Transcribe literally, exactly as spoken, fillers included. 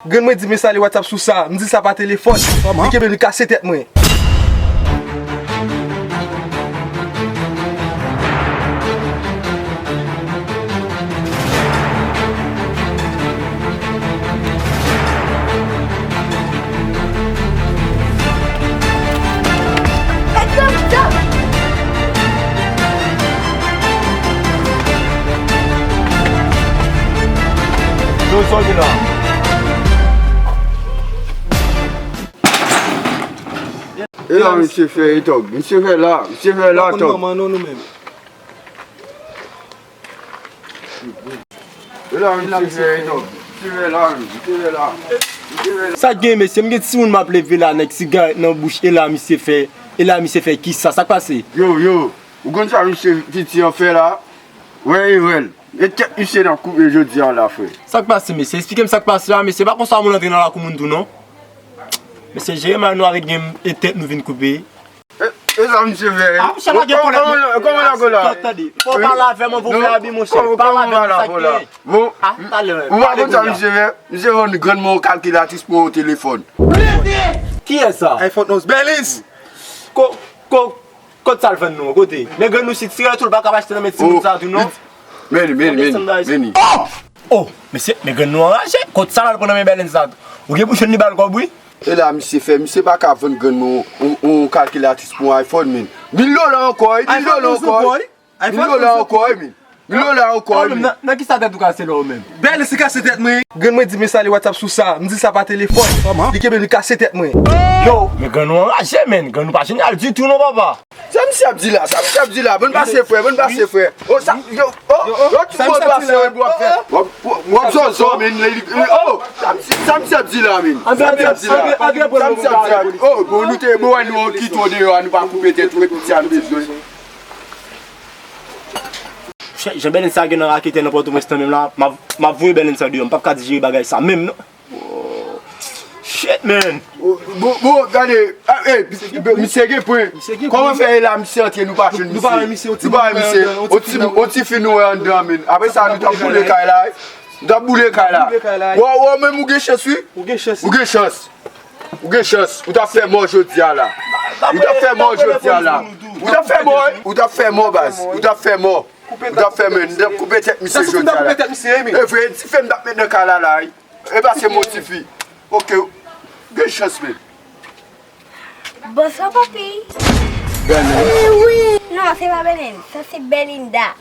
Grann mwen di m enstale WhatsApp sou sa, m di sa pa telefòn. Kòman? Li kenbe m, li kase tèt mwen. Yo, sòti la. E la, misye fè e tòg. Misye fè la. Misye fè la, tòg. E la, misye fè e tòg. Misye fè la, misye fè la. Misye fè la. Sa k gen, mesye? M gen timoun m ap leve la, nèg sigarèt nan bouch, e la misye fè, e la misye fè kisa? Sa k pase? Yo, yo, ou konn sa misye piti an fè la? Wè, e wè l. E tèt misye n ap koupe jodi a la, frè. Sa k pase, mesye? Eksplike m sa k pase la, mesye. Pa konsa moun antre nan lakou moun tou, non. Mesye, jere mal nou avèk gen e tèt nou vin koupe. E, e sa misye fè? Ah, misye lage kòlèt, men. Kòman, kòman lage la? Tande, tande. Fò w pale avè m anvan w fè abi, monchè. Pale avè m, sa k gen. Bon, ah, talè, ou pa konn sa misye fè? Misye vann grann mwen yon kalkilatris pou yon telefòn. Kiyès sa? iPhone onz. Bèlens! Ko, ko, Kot sa l vann nou an, kote? Men grann nou si tirè tou, l pa kab achte nan men timoun sa tou, non. Men li, men li, men li, men li. Oh! Oh! Mesye, men grann nou anraje. Kot sa l al pran nan men bèlens sa tou? Ou gen pou jwenn li ba l kòb, wi. E la, misye fè, misye pa ka vann grann nou yon, yon kalkilatris pou yon iPhone, men. Mil dola ankò, wi, mil dola ankò, wi. Mil dola ankò, wi, men. Mil dola ankò, wi, men. Nan, nan kisa tèt ou kase la, ou menm? Bèlens, li kase tèt mwen. Grann mwen di m enstale WhatsApp sou sa, m di sa pa telefòn. Kòman? Li kenbe m, li kase tèt mwen. Yo, men grann nou anraje, men. Grann nou pa jenyal ditou, non, papa. Sa misye ap di la, sa misye ap di la, bann pase frè, bann pase frè. Oh, sa, yo, oh, yo, tout moun pase, wi, bro, ap fè. W ap, w ap zòzò, men, li, li, oh, sa misye, sa misye ap di la, men. Sa misye ap di la. Sa misye ap di la. Oh, bon, nou te, bon, wè, nou an kito deyò a, nou pa koupe tèt, wi, piti a nou bezwen. Jan bèlens sa gen nan raketè nan Pòtoprens nan menm la, m ap, m ap voye bèlens sa deyò, m p ap ka dijere bagay sa menm, non. Shit, man. Bon, bon, gade. Ah, eh, misye gen pwen. Kòman fè e la, misye antre, nou pa jwenn misye? Nou pa wè misye, on ti fi nou wè anndan, men. Apre sa, nou t ap boule kay la, wi. Nou t ap boule kay la. Wè, wè, menm ou gen chans, wi. Ou gen chans. Ou gen chans. Ou t ap fè mò jodi a la. Ou t ap fè mò jodi a la. Ou t ap fè mò, wi. Ou t ap fè mò, baz. Ou t ap fè mò. Ou t ap fè mò, wi. Ou t ap koupe tèt misye jodi a la. E vre, dife m t ap met nan kay la, la, wi. E pa se mò tifi. Ok. Gen chans, men. Bonswa, papi. Bèlens. Non, se pa Bèlens. Sa se Belinda.